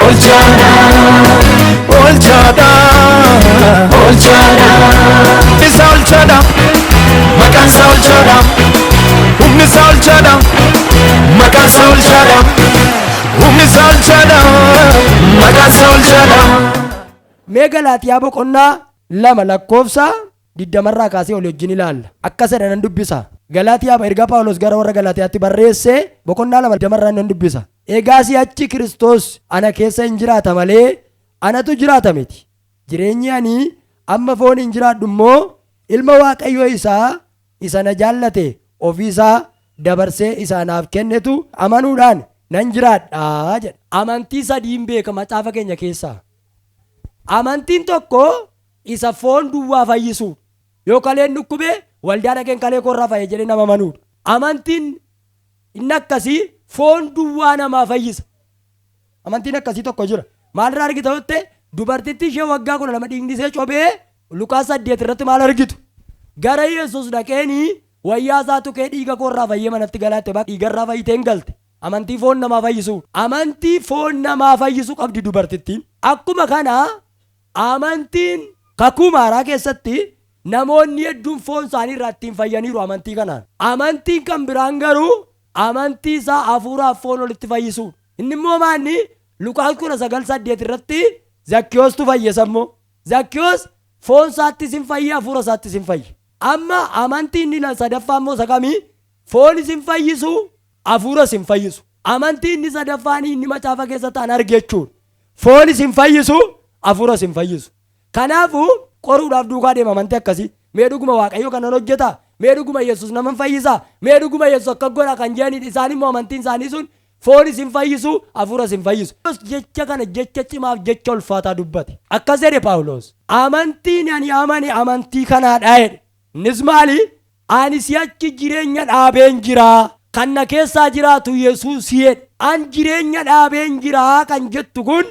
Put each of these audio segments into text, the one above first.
Olchaadha, olchaadha, olchaadha. Isa olchaadha, maqaan isaa olchaadha. Humni isaa olchaadha, maqaan isaa olchaadha. Humni isaa olchaadha, maqaan isaa olchaadha. Mee Galaatiyaa boqonnaa 2 lakkoofsa 20rraa kaasee olii wajjin ilaalla. Akkas jedha, nan dubbisa. Galaatiyaa, ergaa Phaawulos gara warra Galaatiyaatti barreesse, boqonnaa 2 20rraa nan dubbisa. "Egaa si'achi Kiristoos ana keessa hin jiraata malee anatu jiraata miti. Jireenyi ani amma foon hin jiraadhu immoo ilma Waaqayyoo isaa isa na jaallate ofii isaa dabarsee isa anaaf kennetu amanuudhaan nan jiraadha" jedha. Amantii sadiin beeka macaafa keenya keessaa. Amantiin tokko isa foon duwwaa fayyisu. Yoo kaleen dhukkube, waldaa dhaqeen kalee koorraa fayya jedhee nama amanuudha. Amantiin inni akkasii foon duwwaa namaa fayyisa. Amantiin akkasii tokko jira. Maalirraa argita yoo ta'e, dubartittii ishee waggaa 12 dhiigni ishee cobee, Luqaas 8 irratti maal argitu? Gara Yesuus dhaqeenii wayyaa isaa tuqee dhiiga koorraa fayyee manatti galaatte, bakka dhiigarraa fayyitee hin galte. Amantii foon namaa fayyisu. Amantii foon namaa fayyisu qabdi dubartittiin. Akkuma kana amantiin Kakuu Haaraa keessatti namoonni hedduun foon isaanii irraa ittiin fayyaniiru amantii kanaan. Amantiin kan biraan garuu amantii isaa hafuuraaf foon walitti fayyisuudha. Inni immoo maanni? Luqaas 19:8 irratti Zakkiyoostu fayyisa immoo. Zakkiyoos foon isaattis hin fayye, hafuura isaattis hin fayye. Amma amantii inni sadaffaa immoo isa kamii? Foon hin fayyisu, hafuuras hin fayyisu. Amantii inni sadaffaan inni macaafa keessa ta'an arge jechuudha. Foonis hin fayyisu, hafuuras hin fayyisu. Kanaafuu qoruudhaaf duukaa deema amantii akkasii. Mee dhuguma Waaqayyo kanan hojjeta? Mee dhuguma Yesus nama fayyisa? Mee dhuguma Yesus akka godha kan jedhanidha. Isaan immoo amantiin isaanii sun foonis hin fayyisu, hafuuras hin fayyisu. Jecha kana jecha cimaaf jecha ulfaataa dubbate. Akkas jedhe Phaawulos. "Amantiin ani amane amantii kanaadha" jedhe. Innis maali? "Ani si'achi jireenya dhaabeen jira. Kan na keessaa jiraatu Yesuus" jedhe. An jireenya dhaabeen jira kan jettu kun,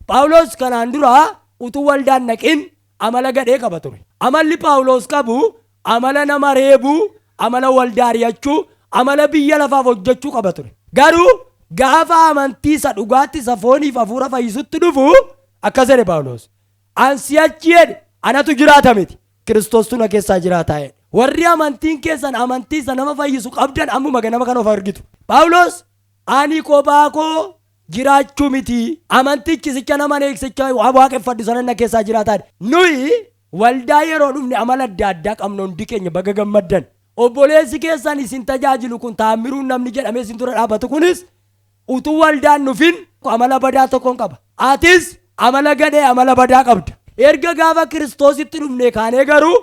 Phaawulos kanaan dura utuu waldaan naqin amala gadhee qaba ture. Amalli Phaawulos qabu amala nama reebuu, amala waldaa ari'achuu, amala biyya lafaaf hojjechuu qaba ture. Garuu gaafa amantii isa dhugaatti, isa fooniif hafuura fayyisutti dhufu, akkas jedhe Phaawulos. "An si'achi" jedhe, "anatu jiraata miti. Kiristoostu na keessaa jiraataa" jedhe. Warri amantiin keessan amantii isa nama fayyisu qabdan ammuma ganama kan of argitu. Phaawulos "ani kophaa koo jiraachuu miti. Amantichi sicha nama eegsicha waaqeffadhu sana na keessaa jiraataa." Nuyi waldaa yeroo dhufne amala adda addaa qabna, hundi keenya baga gammaddan. Obboleessi keessan isin tajaajilu kun, Taammiruun namni jedhamee isin dura dhaabbatu kunis, utuu waldaan dhufin amala badaa tokkoon qaba. Atis amala gadhee, amala badaa qabda. Erga gaafa Kiristoositti dhufne kaanee garuu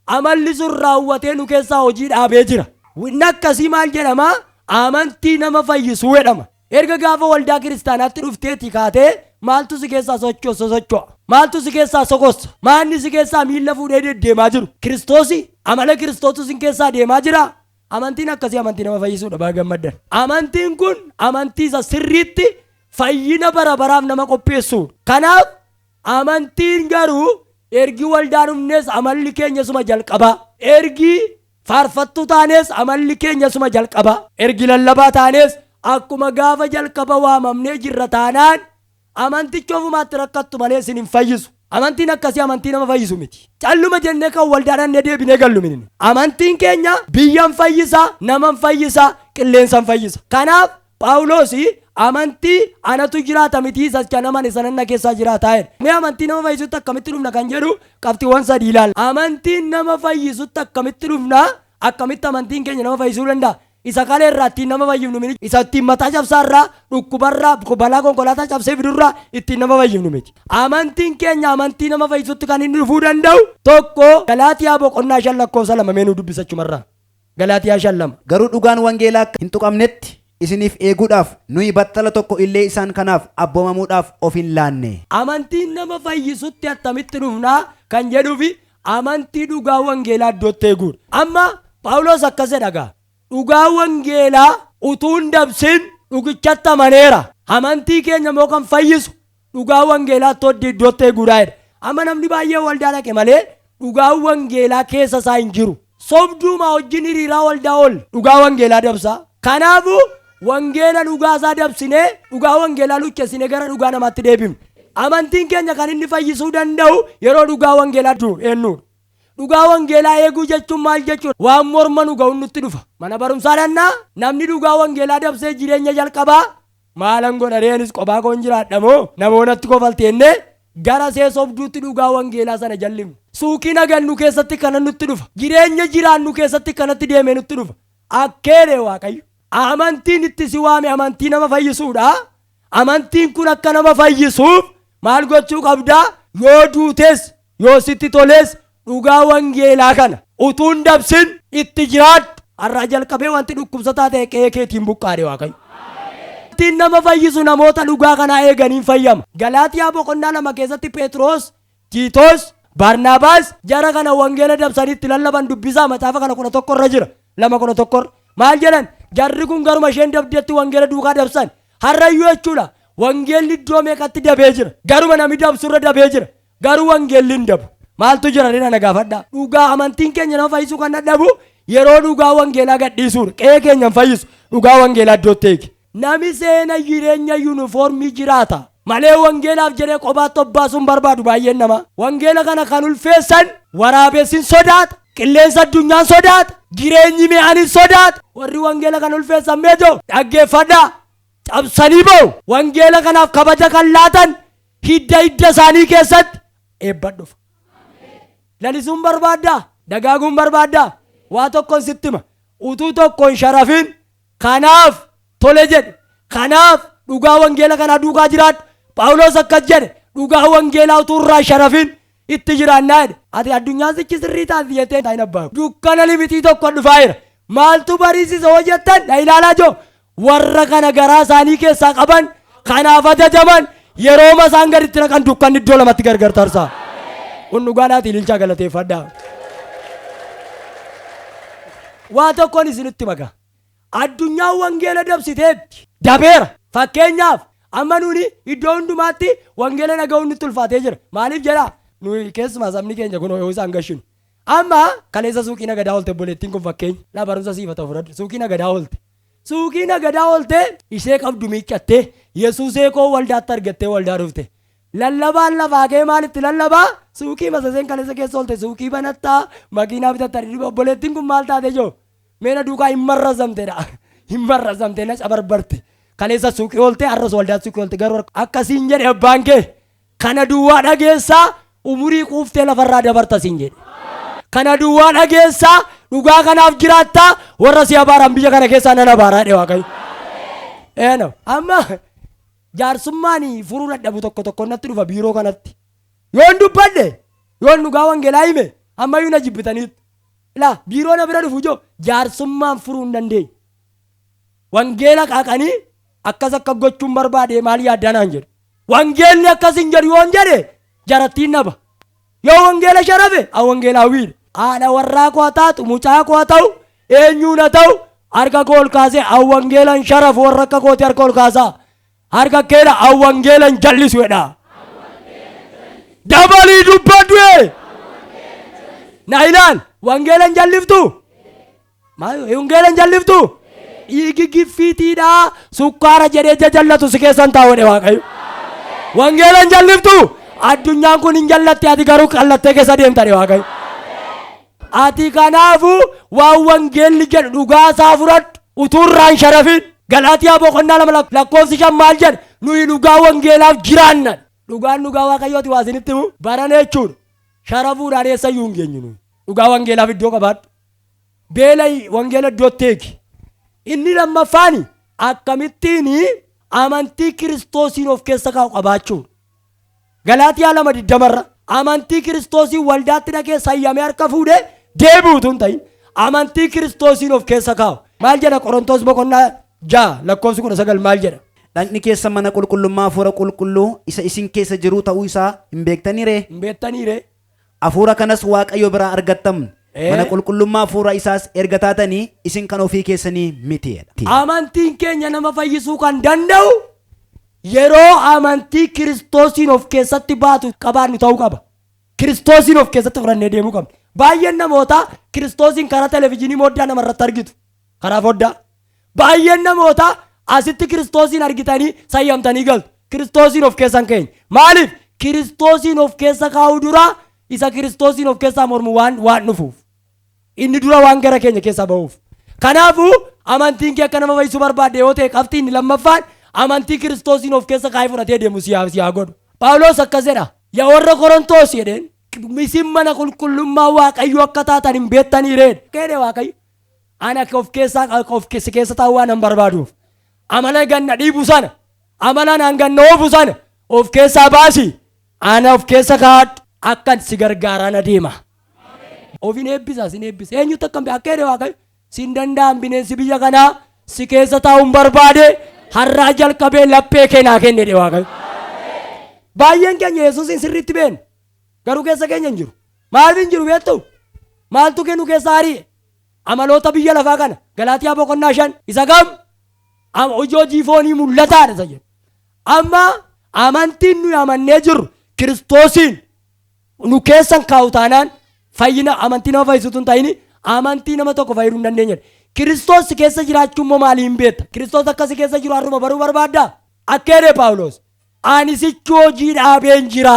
amalli sun raawwatee nu keessaa hojii dhaabee jira. Inni akkasii maal jedhama? Amantii nama fayyisuu jedhama. Erga gaafa waldaa kiristaanaatti dhufteeti kaatee maaltu si keessaa socho'a? Maaltu si keessaa sokossa? Maalni si keessaa miilla fuudhee deddeemaa jiru? Kiristoosi, amala Kiristoosu sin keessaa deemaa jira? Amantiin akkasii amantii nama fayyisuudha, baga gammaddan. Amantiin kun amantii isa sirriitti fayyina bara baraaf nama qopheessuudha. Kanaaf amantiin garuu ergi waldaa dhufnes amalli keenya suma jalqabaa. Ergi faarfattuu taanes amalli keenya suma jalqabaa. Ergi lallabaa taanes akkuma gaafa jalqaba waamamnee jirra taanaan amantichi ofumaatti rakkattu malee isin hin fayyisu. Amantiin akkasii amantii nama fayyisu miti. Calluma jennee kan waldaa dhannee deebinee gallu miti. Amantiin keenya biyyan fayyisa, naman fayyisa, qilleensan fayyisa. Kanaaf Phaawulos amantii anatu jiraata miti, isa nama sana na keessaa jiraataa jedhe. Mee amantii nama fayyisutti akkamitti dhufna kan jedhu qabxiiwwan sadii ilaalla. Amantiin nama fayyisutti akkamitti dhufna? Akkamitti amantiin keenya nama fayyisuu danda'a? Isa kalee irraa ittiin nama fayyifnu miti. Isa ittiin mataa cabsaarraa, dhukkubarraa, balaa konkolaataa cabsee fidurraa ittiin nama fayyifnu miti. Amantiin keenya amantii nama fayyisutti kan inni dhufuu danda'u tokko, Galaatiyaa boqonnaa 5 lakkoofsa 2 mee nu dubbisachumarraa. Galaatiyaa 5:2. "Garuu dhugaan wangeelaa akka hin tuqamnetti isiniif eeguudhaaf nuyi battala tokko illee isaan kanaaf abboomamuudhaaf of hin laanne." Amantiin nama fayyisutti attamitti dhufnaa kan jedhuufi amantii dhugaa wangeelaa iddootti eeguudha. Amma Phaawulos akkas jedha gaa. Dhugaa wangeelaa utuu hin dabsin dhugichatti amaneera. Amantii keenya immoo kan fayyisu dhugaa wangeelaa iddootti eeguudha jedha. Amma namni baay'ee waldaa dhaqe malee dhugaa wangeelaa keessa isaa hin jiru. Sobduuma wajjin hiriiraa waldaa ol dhugaa wangeelaa dabsaa. Kanaafuu Wangeela dhugaa isaa dabsinee, dhugaa wangeelaa luchessinee gara dhugaa namaatti deebifne. Amantiin keenya kan inni fayyisuu danda'u yeroo dhugaa wangeelaa eenyuudha. Dhugaa wangeelaa eeguu jechuun maal jechuudha? Waan morma nu ga'u nutti dhufa. Mana barumsaa dhannaa namni dhugaa wangeelaa dabsee jireenya jalqabaa maalan godha reenis qophaa koon jiraadha moo namoonatti kofalteenne gara seesobduutti dhugaa wangeelaa sana jallifne. Suuqii nagannu keessatti kana nutti dhufa. Jireenya jiraannu keessatti kanatti deemee nutti dhufa. Akkeedhe Waaqayyo. Amantiin itti si waame amantii nama fayyisuudha. Amantiin kun akka nama fayyisuuf maal gochuu qabdaa? Yoo duutes yoo sitti toles dhugaa wangeelaa kana utuu hin dabsin itti jiraadhu. Har'aa jalqabee wanti dhukkubsataa ta'e qe'ee keetiin buqqaadhe Waaqayyo. Amantiin nama fayyisu namoota dhugaa kanaa eeganiin fayyama. Galaatiyaa boqonnaa 2 keessatti Phexros, Tiitos, Barnaabaas jara kana wangeela dabsanii itti lallaban dubbisaa macaafa kana 11 irra jira. 2:11 irra. Maal jedhan? Jarri kun garuma isheen dabdeetti wangeela duukaa dabsan. Har'ayyuu jechuudha. Wangeelli iddoo meeqatti dabee jira. Garuma namni dabsurra dabee jira. Garuu wangeelli hin dabu. Maaltu jira rina na gaafadhaa. Dhugaa amantiin keenya nama fayyisuu kan dadhabu yeroo dhugaa wangeelaa gadhiisuudha. Qe'ee keenya hin fayyisu. Dhugaa wangeelaa iddootti eegi. Nami seena jireenya yuunifoormii jiraata. Malee wangeelaaf jedhee kophaatti of baasuun barbaadu baay'een namaa. Wangeela kana kan ulfeessan waraabessin sodaata. Qilleensa addunyaan sodaata. Jireenyi mi'aanin sodaata. Warri wangeela kana ulfeessan meetoo dhaggeeffadhaa. Cabsanii ba'u. Wangeela kanaaf kabaja kan laatan hidda hidda isaanii keessatti eebba dhufa. Lalisuun barbaaddaa? Dagaaguun barbaaddaa? Waa tokkoon sitti hima. Utuu tokkoon sharafin kanaaf tole jedhe. Kanaaf dhugaa wangeela kanaa duukaa jiraadhu. Phaawulos akkas jedhe, dhugaa wangeelaa utuu irraa sharafin itti jiraannaa jedhe. Ati addunyaan sichi sirrii taati jettee hin abbaa. Dukkana limitii tokko dhufaa jira. Maaltu bariisisa hoo jettan na ilaalaa jiru. Warra kana garaa isaanii keessaa qaban kanaaf ajajaman yerooma isaan gaditti naqan dukkanni iddoo lamatti gargar tarsaa. Kun dhugaadhaati ililchaa galateeffadhaa. Waa tokkoon isinitti maka. Addunyaan wangeela dabsiteetti dabeera. Fakkeenyaaf amma nuuni iddoo hundumaatti wangeela dhaga'uun nutti ulfaatee jira. Maaliif jedhaa? Nuyi keessumaa sabni keenya kun yoo isaan gashinu. Amma kaleessa suuqii nagadaa oolte obboleettiin kun fakkeenya. Laa barumsa siif haa ta'u fudhadhu. Suuqii nagadaa oolte. Suuqii nagadaa oolte ishee qabdu miiccattee Yesuusee koo waldaatti argattee waldaa dhufte. Lallabaan lafaa kee maalitti lallabaa? Suuqii masaseen kaleessa keessa oolte suuqii banattaa makiinaa bitattaa obboleettiin kun maal taate joo? Meena duukaa hin marrazamtedha. Hin marrazamte na cabarbarte. Kaleessa suuqii oolte har'as waldaa suuqii oolte garuu akkasiin jedhe abbaan kee. Kana duwwaa dhageessaa umurii quuftee lafarraa dabarta siin jedhe. Kana duwwaa dhageessaa dhugaa kanaaf jiraattaa warra si abaaran biyya kana keessaa nan abaaraa jedhe Waaqayyo. Eeno amma jaarsummaan furuu dadhabu tokko tokko natti dhufa biiroo kanatti. Yoon dubbadhe yoon dhugaa wangeelaa hime ammayyuu na jibbitaniitu. Ilaa biiroo na bira dhufu joo jaarsummaan furuu hin dandeenye. Wangeela qaaqanii akkas akka gochuun barbaade maal yaaddaa naan jedhu. Wangeelli akkas hin jedhu yoon jedhe jarattiin dhaba. Yoo wangeela sharafe an wangeelaawwiidha. Haadha warraa koo haa taatu mucaa koo haa ta'u eenyuun haa ta'u harka koo ol kaasee an wangeela hin sharafu warra akka kooti harka ol kaasaa. Harka keedha an wangeela hin jallisu jedha. Dabalii dubbadhu ee. Na ilaal wangeela hin jalliftu. Maal wangeela hin jalliftu? Dhiigi giffiitiidhaa sukkaara jedhee jajallatu si keessan taa'u jedhe Waaqayyo. Wangeela hin jalliftu? Addunyaan kun hin jallatti ati garuu qallattee keessa deemta jedhe Waaqayyo. Ati kanaafu waan wangeelli jedhu dhugaa isaa fudhadhu utuu irraa hin sharafin. Galaatiyaa boqonnaa 2 lakkoofsi 5 maal jedha? Nuyi dhugaa wangeelaaf jiraanna. Dhugaan dhugaa Waaqayyooti waa isinitti himu barana jechuudha. Sharafuudhaan eessayyuu hin geenyu nuyi. Dhugaa wangeelaaf iddoo qabaadhu. Beela wangeela iddootti eegi. Inni lammaffaan akkamittiin amantii Kiristoosiin of keessa kaa'u qabaachuudha. Galaatiyaa 2:20 irra amantii Kiristoosiin waldaatti dhaqee sayyamee harka fuudhee deebi'u utuu hin ta'in amantii Kiristoosiin of keessa kaa'u. Maal jedha Qorontos boqonnaa 6 lakkoofsi 19 maal jedha? Dhagni keessan mana qulqullummaa hafuura qulqulluu isa isin keessa jiruu ta'uu isaa hin beektanii ree? Hin beektanii ree? Hafuura kanas Waaqayyo biraa argattan. Mana qulqullummaa hafuura isaas erga taatanii isin kan ofii keessanii miti jedha. Amantiin keenya nama fayyisuu kan danda'u yeroo amantii Kiristoosiin of keessatti baatu qabaannu ta'uu qaba. Kiristoosiin of keessatti fudhannee deemuu qabna. Baay'een namootaa Kiristoosiin karaa televizyiinii moddaa namarratti argitu. Karaa foddaa. Baay'een namootaa Asitti Kiristoosiin argitanii sayyamtanii galtu. Kiristoosiin of keessa hin keenye. Maaliif? Kiristoosiin of keessa kaa'uu dura isa Kiristoosiin of keessaa mormu waan dhufuuf. Inni dura waan gara keenya keessaa ba'uuf. Kanaafuu amantiin kee akka nama fayyisuu barbaadde yoo ta'e, qabxii inni lammaffaan amantii Kiristoosiin of keessa kaa'ee fudhatee deemu si haa godhu. Phaawulos akkas jedha. "Yaa warra Qorontoos," jedheen, "isin mana qulqullummaa Waaqayyoo akka taatan hin beektanii ree?" Keedhe Waaqayyo. Ani akka of keessaa of keessa keessa taa'uu waan hin barbaaduuf. Amala ganna dhiibu sana, amala naan ganna oofu sana of keessaa baasi. Ana of keessa kaa'adhu, akkan si gargaaraan adeema. Ofin eebbisa, sin eebbisa. Eenyutti akkam akka jedhe Waaqayyo? Sin danda'an bineensi biyya kanaa si keessa taa'uun barbaade, har'aa jalqabee laphee kee naa kenne jedhe Waaqayyo. Baay'een keenya Yesuusin sirriitti beekna. Garuu keessa keenya hin jiru. Maaliif hin jiru beektu? Maaltu kennu keessa ari'e? Amaloota biyya lafaa kana. Galaatiyaa boqonnaa 5 isa kam? Hojii hojii foonii mul'ataadha isa jedhu. Amma amantiin nuyi amannee jirru Kiristoosiin nu keessan kaa'u taanaan, fayyina amantii nama fayyisutu hin ta'in, amantii nama tokko fayyaduu hin dandeenye. Kiristoos si keessa jiraachuu immoo maaliin beekta? Kiristoos akka si keessa jiru har'uma baruu barbaaddaa? Akka jedhe Phaawulos, "Ani sichi hojii dhaabeen jira."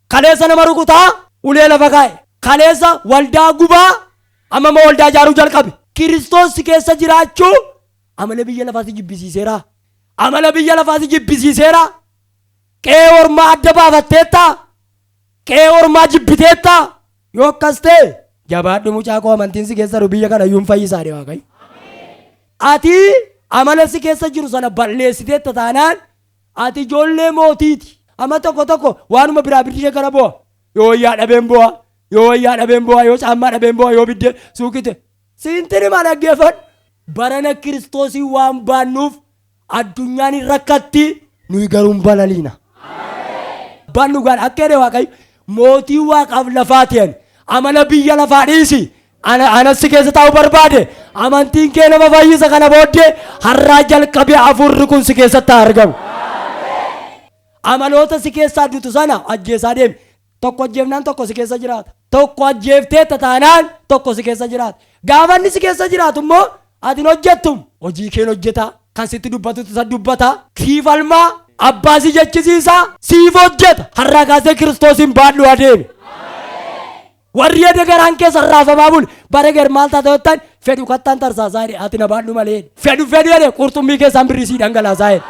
Kaleessa nama rukutaa ulee lafa kaa'e. Kaleessa waldaa gubaa, amma immoo waldaa ijaaruu jalqabe. Kiristoos si keessa jiraachuu amala biyya lafaa si jibbisiiseera. Amala biyya lafaa si jibbisiiseera. Qe'ee ormaa adda baafatteetta. Qe'ee ormaa jibbiteetta. Yoo akkas ta'e, jabaadhu mucaa koo, amantiin si keessa jiru biyya kana iyyuu hin fayyisaa jedhe Waaqayyo. Ati amala si keessa jiru sana balleessiteetta taanaan, ati ijoollee mootiiti. Amma tokko tokko waanuma biraa birri ishee kana bu'a. Yoo wayyaa dhabeen bu'a. Yoo wayyaa dhabeen bu'a. Yoo caammaa dhabeen bu'a. Yoo biddeen suuqite. Siintini maal, dhaggeeffadhu. Barana Kiristoosii waan baannuuf addunyaan hin rakkatti, nuyi garuu hin balaliina. Abbaan dhugaan akka jedhe Waaqayyo, mootii waaqaaf lafaa ta'an, amala biyya lafaa dhiisi. Ana anassi keessa taa'u barbaade, amantiin kee nama fayyisa. Kana booddee har'aa jalqabee hafuurri kun si keessatti haa argamu. Amaloota si keessaa dutu sana ajjeesaa deemi. Tokko ajjeefnaan tokko si keessa jiraata. Tokko ajjeeftee taanaan tokko si keessa jiraata. Gaafa inni si keessa jiraatu immoo ati hin hojjettu. Hojii keen hojjeta. Kan sitti dubbatutu isa dubbata. Siif almaa. Abbaa si jechisiisa. Siif hojjeta. Har'aa kaasee Kiristoosiin baadhu adeemi. Warri ede garaan keessa raafamaa bule bara gar maal taate jettan, fedhu kattaan tarsaasaa jedhe, ati na baadhu malee jedhe. Fedhu fedhu jedhe, qurxummii keessaan birrii sii dhangalaasaa jedhe.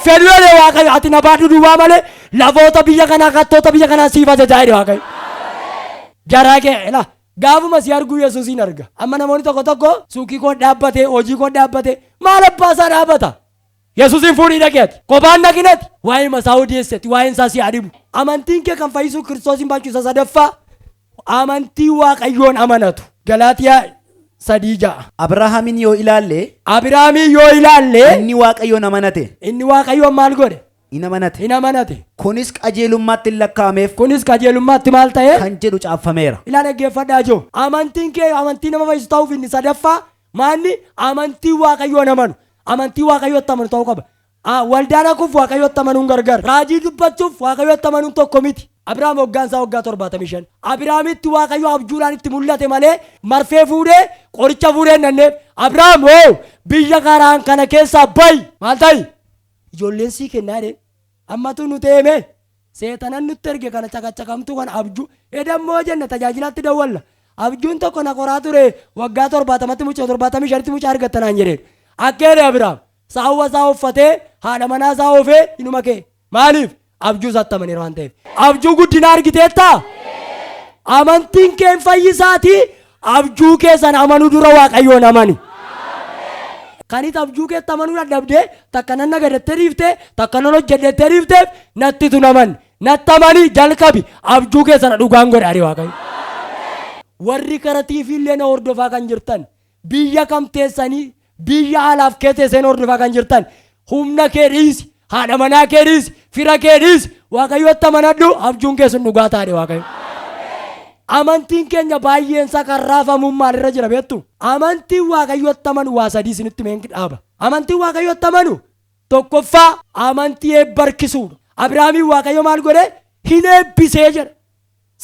Fedhu jedhe Waaqayyo, ati na baadhu duwwaa malee, lafoota biyya kanaa, kattoota biyya kanaa siif ajajaa jedhe Waaqayyo. Garaa kee ila gaafuma si arguu Yesuusiin arga. Amma namoonni tokko tokko suuqii koo dhaabbate, hojii koo dhaabbate, maal abbaa isaa dhaabbata? Yesuusiin fuudhii dhaqi ati. Kophaan dhaqinati. Waa'ee masaa odeessati. Waa'een isaa si adibu. Amantiin kee kan fayyisuu Kiristoosiin baachuu isa sadaffaa amantii Waaqayyoon amanatu. Galaatiyaa 3:6. Abrahaamin yoo ilaalle, Abrahaamiin yoo ilaalle, inni Waaqayyoon amanate. Inni Waaqayyoon maal godhe? In amanate. In amanate. Kunis qajeelummaatti hin lakkaa'ameef Kunis qajeelummaatti maal ta'e? kan jedhu caaffameera. Ilaa, dhaggeeffadhaa jiru. Amantiin kee amantii nama fayyisu ta'uuf inni sadaffaa maanni? Amantii Waaqayyoon amanu. Amantii Waaqayyootti amanu ta'uu qaba. Waldaa dhaquuf Waaqayyootti amanuun gargar. Raajii dubbachuuf Waaqayyootti amanuun tokko miti. Abiraam hoggaan isaa waggaa 75. Abiraamitti Waaqayyo abjuudhaan itti mul'ate malee marfee fuudhee qoricha fuudhee hin nanneef. "Abiraam hoo, biyya Karaan kana keessaa bayi. Maal ta'i? Ijoolleen sii kennaa," jedheen. Ammatu nu teeme. Seexanan nutti erge kana caqacakamtuu kana abjuu. Edammoo jenna, tajaajilaatti dawwalla. "Abjuun tokko na qoraa ture, waggaa 70tti mucaa, 75tti mucaa argatta naan jedheen." Akka jedhe Abiraam saawwa isaa uffatee, haadha manaa isaa oofee inuma kee. Maaliif? Abjuu isaatti amaneera waan ta'eef. Abjuu guddinaa argiteettaa? Amantiin kee hin fayyisaatii, abjuu kee sana amanuu dura Waaqayyoon amani. Kanit abjuu keetti amanuu dadhabdee, takka nan nagadattee dhiiftee, takka nan hojjedhettee dhiifteef natti tun amani. Natti amanii jalqabi, abjuu kee sana dhugaan godha ani Waaqayyo. Warri kara TV illee na hordofaa kan jirtan, biyya kam teessanii, biyya alaaf kee teessee na hordofaa kan jirtan, humna kee dhiisi, haadha manaa kee dhiisi, fira kee dhiisi, Waaqayyotti amanadhu, abjuun kee sun dhugaa taate Waaqayyo. Amantiin keenya baay'een isaa kan raafamuun maalirra jira beektu? Amantiin Waaqayyotti amanu waa sadii isinitti meen dhaaba. Amantiin Waaqayyotti amanu tokkoffaa amantii eebba harkisuudha. Abiraamiin Waaqayyo maal godhe? Hin eebbisee jedha.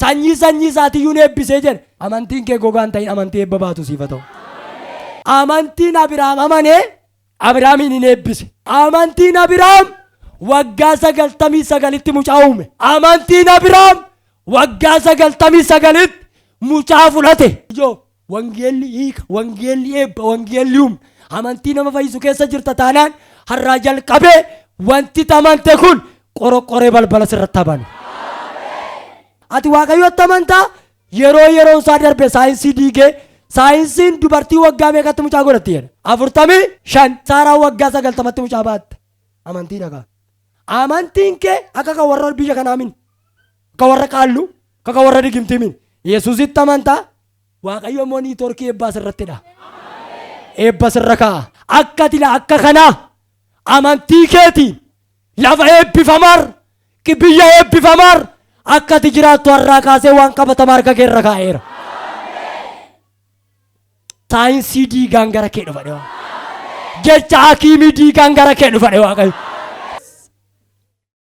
Sanyii sanyii isaatiyyuu hin eebbisee jedha. Amantiin kee gogaan ta'in, amantii eebba baatu siif haa ta'u. Amantiin Abiraam amanee Abiraamiin hin eebbise. Amantiin Abiraam waggaa 99tti mucaa uume. Amantiin Abiraam waggaa 99tti mucaa fudhate. Ijoo wangeelli hiika, wangeelli eebba, wangeelli humna. Amantii nama fayyisu keessa jirta taanaan har'aa jalqabee wanti amante kun qoroqqoree balbala sirratti habanu. Ati Waaqayyotti amantaa yeroo yeroon isaa darbe saayinsii diigee, saayinsiin dubartii waggaa meeqatti mucaa godhatti jedha? 45. Saaraan waggaa 90tti mucaa baatte. Amantii dhagaa. Amantiin kee akka kan warra biyya kanaa mini. Akka warra qaalluu, akka kan warra digimtii mini. Yesuusitti amantaa, Waaqayyo immoo networkii eebbaa sirrattidha. Eebba sirra kaa'a. Akka ati akka kanaa amantii keetiin lafa eebbifamaar, biyya eebbifamaar akka ati jiraattu har'aa kaasee waan qabatamaa harka kee irra kaa'eera. Saayinsii diigaan gara kee dhufa dhewaa. Jecha hakiimii diigaan gara kee dhufa Waaqayyo.